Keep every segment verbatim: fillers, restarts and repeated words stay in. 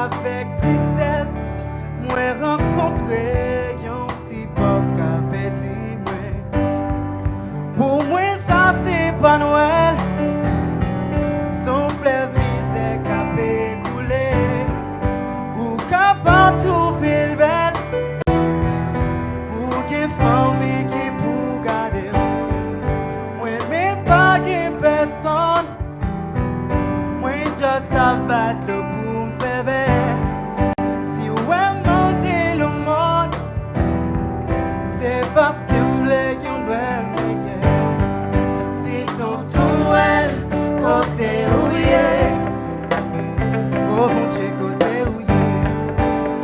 Avèk tristès, mwen rankontre yon ti pòv k ap pèdi mwen. Pou mwen, sa se pa Nwèl, s on flèv mizè k ap ekoule. Ou kapab twouve l bèl, ou gen fanmi ki pou gade w. Mwen menm pa gen pèsonn, mwen just ap bat dlo pou m fè vè. Si w wè m mande lemonn, se paske m vle yon Nwèl mwen gen. Di tonton Nwèl, kote ou ye? O Bondye, kote ou ye?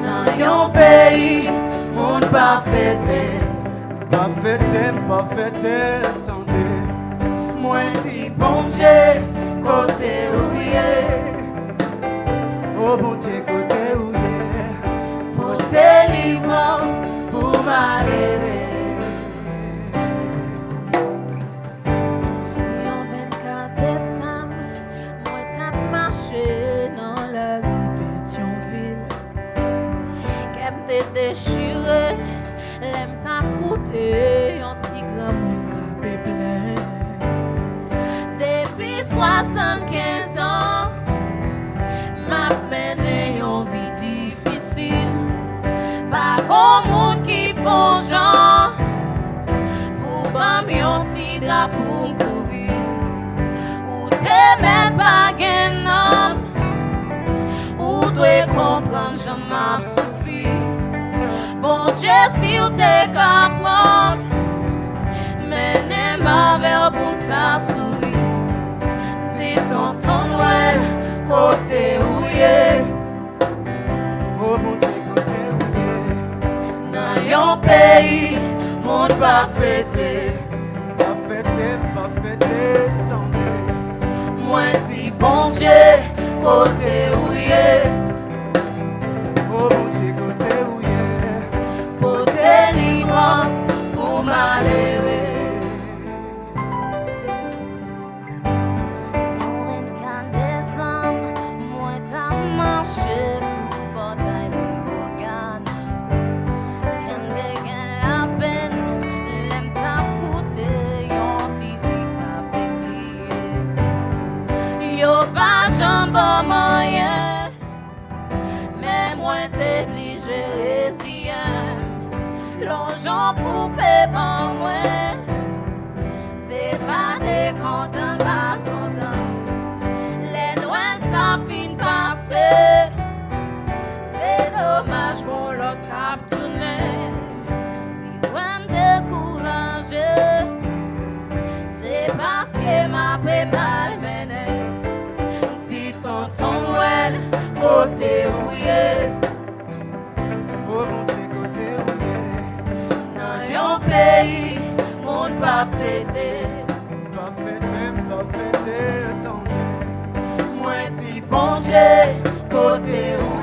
Nan yon peyi moun pa fete. Pa fete, m pa fete, tande. Mwen di Bondye, kote ou ye? O Bondye, kote ou ye? Pote delivrans pou malere. Yon vennkat desanm, mwen t ap mache nan lari Petyonvil. Kè m te dechire lè m t ap koute yon ti granmoun k ap plenyen. Depi swasannkenz an, m ap mennen yon vi difisil. Pa gon moun ki fè yon jan pou ban m yon ti dra pou m kouvri. Ou te mèt pa gen nonm, ou dwe konprann jan m ap soufri. Bondye, si w te ka pran m, mennen m avè w pou m sa souri. Di tonton Nwèl, kote ou ye? O Bondye, kote ou ye? Nan yon peyi moun pa fete. Pa fete, pa fete, tande. Mwen di Bondye, kote ou ye? O Bondye, kote ou ye? Pote delivrans pou malere. Yon vennkat desanm, mwen t ap mache sou pòtay Lewogàn. Kè m te gen lapenn lè m t ap koute yon ti fi k t ap kriye. Yo pa janm ban m anyen, men mwen te blije reziyen m. Lonj on koupe ban mwen. Se pa te kontan, pa kontan. Lè nwèl sa fin pase, se domaj pou lòt k ap tounen. Si w wè m dekouraje, se paske m ape mal mennen. Di tonton Nwèl, kote ou ye? O Bondye, kote ou ye? Nan yon peyi moun pa fete. Pa fete, m pa fete, tande. Mwen di Bondye, kote ou